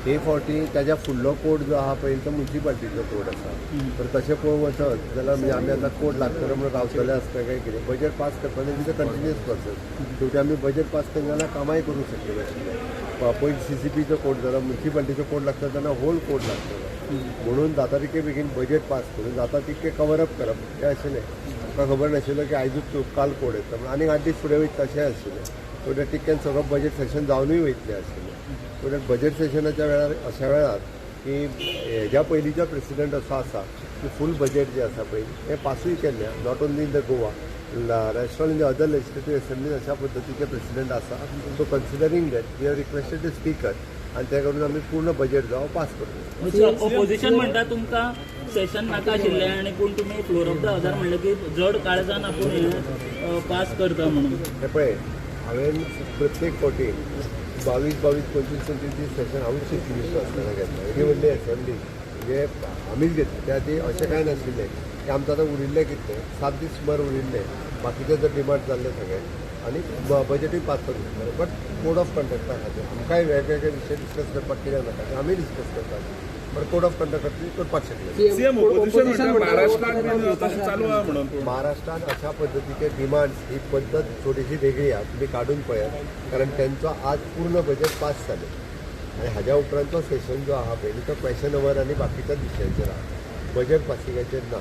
हे फावटी ताज्या फुडलो कोड जो आहा पळय तो मुन्सिपाल्टीचो कोड आसा. तर तशें पळोवंक वचत जाल्यार म्हणजे आमी आतां कोड लागतलो म्हणून रावतले आसता काय कितें, बजेट पास करपाचें is a continuous process. शेवटी आमी बजेट पास केलें जाल्यार कामांय करूंक शकतले आशिल्ले. पयलीं सीसीपीचो कोड जालो, मुन्सिपाल्टीचो कोड लागता तेन्ना होल कोड लागतलो, म्हणून जाता तितके बेगीन बजेट पास करून जाता तितकें कवर अप करप हें आशिल्लें. आमकां खबर नाशिल्लें की आयजूच काल कोड येता म्हणून आनीक 8 दीस फुडें वयता तशें आशिल्लें. सो त्या टिक्क्यान सगळो बजेट सेशन जावनूय वयतलें आशिल्लें. सो that budget सेशनाच्या वेळार अशा वेळार की हेज्या पयलींचो प्रेसिडेंट असो आसा की फूल बजेट जें आसा पळय हें पासूय केल्लें, not only in the Goa, national in the other legislative assemblies अशा पद्दतीचे प्रेसिडेंट आसा. So considering that we have requested the speaker आनी ते करून आमी पूर्ण बजेट जो पास करतले. ऑपोजिशन म्हणटा तुमकां सेशन नाका आशिल्लें आनी पूण तुमी फ्लोर ऑफ the हाउसार म्हणलें की जड काळजान आपूण हें पास करता म्हणून. हें पळय, हांवें प्रत्येक फावटी 22 22 25 25 दीस सेशन हांवूच चीफ मिनिस्टर आसतना घेतला. येदी व्हडली असेंब्ली म्हणजे आमीच घेतली. त्या खातीर अशें कांय नाशिल्लें की आमकां आतां उरिल्लें कितलें 7 दीस सुमार उरिल्ले, बाकीचे जर डिमांड जाल्ले सगळे आनी बजेटूय पास करूंक शकताले. बट कोड ऑफ कंडक्टा खातीर आमकांय वेगवेगळे विशय डिस्कस करपाक कित्याक नाका, ते आमी डिस्कस करतात, बट कोड ऑफ कंडक्ट खातीर करपाक शकले. महाराष्ट्रान अशा पद्दतीचे डिमांड्स ही पद्दत थोडीशी वेगळी आहा, तुमी काडून पळयात, कारण तेंचो आज पूर्ण बजेट पास जालें आनी हाज्या उपरांतचो सेशन जो आहा पळय तो क्वेशन our आनी बाकीच्याच विशयांचेर आहा, बजेट पासिंगाचेर ना.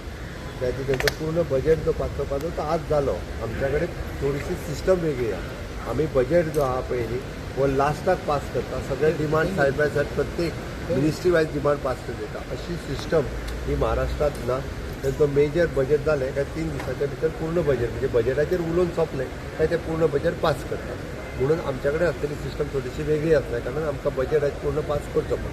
त्या खातीर तेंचो पूर्ण बजेट जो पास जावपाचो तो आज जालो. आमच्या कडेन थोडीशी सिस्टम वेगळी आहा. आमी बजेट जो आहा पयलीं हो लास्टाक पास करता, सगळे डिमांड सायड बाय सायड प्रत्येक मिनिस्ट्री वायज डिमांड पास करून दिता. अशी सिस्टम ही महाराष्ट्रांत ना. तेंचो मेजर बजेट जालें काय 3 दिसाच्या भितर पूर्ण बजेट म्हणजे बजेटाचेर उलोवन सोंपलें काय ते पूर्ण बजेट पास करतात. म्हणून आमच्या कडेन आसतली सिस्टम थोडीशी वेगळी आसल्या कारणान आमकां बजेट आयज पूर्ण पास करचो पडटा.